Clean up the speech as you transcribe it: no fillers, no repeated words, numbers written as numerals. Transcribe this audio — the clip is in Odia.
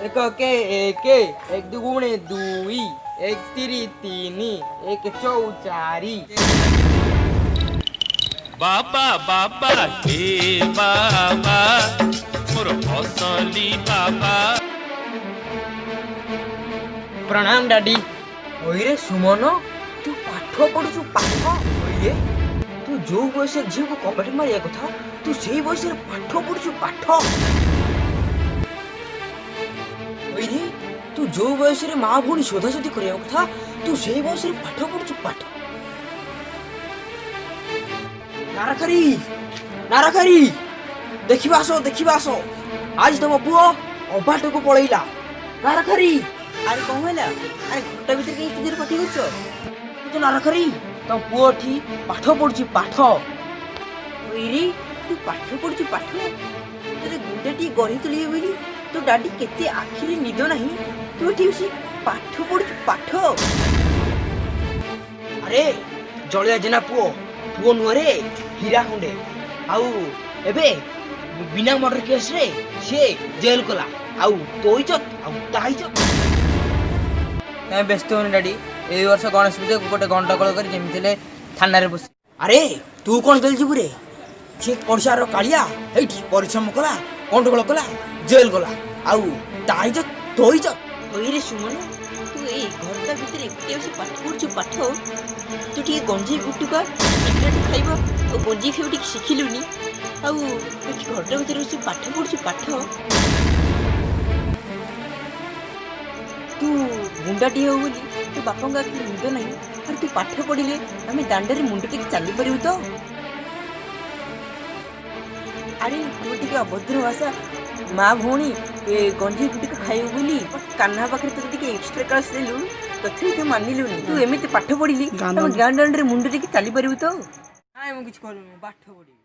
ଏକକେ ଏକ, ଏକ ଦୁଗୁଣେ ଦୁଇ, ଏକ ତିରି ତିନି, ଏକ ଚଉ ଚାରି। ବାବା ବାବା ହେ ବାବା, ମୋର ଅସଲି ବାବା। ପ୍ରଣାମ ଡାଡି। ଓଇରେ ସୁମନ, ତୁ ପାଠ ପଢୁଛୁ ପାଠ? ଓଇରେ, ତୁ ଯୋଉ ବୟସରେ ଝିଅକୁ କବାଟ ମାରିବା କଥା, ତୁ ସେଇ ବୟସରେ ପାଠ ପଢୁଛୁ ପାଠ? ଓଇରେ, ତୁ ଯୋଉ ବୟସରେ ମା ଭଉଣୀ ଶୋଧାଶୋଧି କରିବା କଥା, ତୁ ସେଇ ବୟସରେ ପାଠ ପଢୁଛୁ ପାଠ? ନାରଖାରୀ, ନାରଖାରୀ, ଦେଖିବା ଆସ, ଦେଖିବା ଆସ, ଆଜି ତମ ପୁଅ ଅବାଟକୁ ପଳେଇଲା। ନାରଖାରୀ! ଆରେ, କଣ ହେଲା? ଆରେ, ଘରଟା ଭିତରେ କାହିଁ ଏତେ ଜୋରେ ପାଟି କରୁଛ? ତୁ ନାରଖାରୀ, ତମ ପୁଅ ଏଠି ପାଠ ପଢୁଛି ପାଠ। ଓଇରେ, ତୁ ପାଠ ପଢୁଛୁ ପାଠ? ତୋତେ ଗୁଣ୍ଡା ଟିକେ ଗଢ଼ି ତୋଳିବେ ବୋଲି ତୋ ଡାଡି କେତେ ଆଖିରେ ନିଦ ନାହିଁ, ତୁ ଏଠି ବସି ପାଠ ପଢୁଛୁ ପାଠ? ଆରେ ଜଳିଆ ଜେନା ପୁଅ, ପୁଅ ନୁହଁରେ, ହୀରା ଖଣ୍ଡେ। ଆଉ ଏବେ ବିନା ମର୍ଡର କେସରେ ସିଏ ଜେଲ କଲା। ଆଉ ତୋ ଇଜ୍ଜତ ଆଉ ତା ଇଜ୍ଜତ। ତମେ ବ୍ୟସ୍ତ ହୁଅନି ଡାଡି, ଏଇ ବର୍ଷ ଗଣେଶ ପୂଜାକୁ ଗୋଟେ ଗଣ୍ଡଗୋଳ କରି ଯେମିତି ହେଲେ ଥାନାରେ ବସି। ଆରେ, ତୁ କ'ଣ ଜେଲ ଯିବୁ ରେ? ସିଏ ପଡ଼ିଶାର କାଳିଆ ଏଇଠି ପରିଶ୍ରମ କଲା, ଗଣ୍ଡଗୋଳ କଲା, ଜେଲ ଗଲା। ଆଉ ତା ଇଜ୍ଜତ, ତୋ ଇଜ୍ଜତ। ଓଇରେ ସୁମନ, ତୁ ଏଇ ଘରଟା ଭିତରେ ଏକୁଟିଆ ବସି ପାଠ ପଢୁଛୁ ପାଠ? ତୁ ଟିକେ ଗଞ୍ଜେଇ ଗୁଟୁକା ସିଗାରେଟ୍ ଖାଇବ ଆଉ ଗଞ୍ଜେଇ ଖାଇବା ଟିକେ ଶିଖିଲୁନି, ଆଉ ଏଠି ଘରଟା ଭିତରେ ବସି ପାଠ ପଢୁଛୁ ପାଠ? ତୁ ଗୁଣ୍ଡାଟିଏ ହବୁ ବୋଲି ତୋ ବାପାଙ୍କ ଆଖିରେ ନିଦ ନାହିଁ। ଆରେ, ତୁ ପାଠ ପଢ଼ିଲେ ଆମେ ଦାଣ୍ଡରେ ମୁଣ୍ଡ ଟେକି ଚାଲିପାରିବୁ ତ? ଆରେ, ତୁ ଟିକେ ଅଭଦ୍ର ଭାଷା, ମା ଭଉଣୀ ଏ ଗଞ୍ଜେଇ ଗୁଟିକା ଖାଇବୁ ବୋଲି କାହ୍ନା ପାଖରେ ତୋତେ ଟିକେ ଏକ୍ସଟ୍ରା କ୍ଲାସ୍ ଦେଲୁ, ତଥାପି ତୁ ମାନିଲୁନି। ତୁ ଏମିତି ପାଠ ପଢ଼ିଲି ଆମେ ଗାଁ ଦାଣ୍ଡରେ ମୁଣ୍ଡ ଟେକି ଚାଲିପାରିବୁ ତ? ନାଇଁ, ମୁଁ କିଛି କରିବିନି, ମୁଁ ପାଠ ପଢ଼ିବି।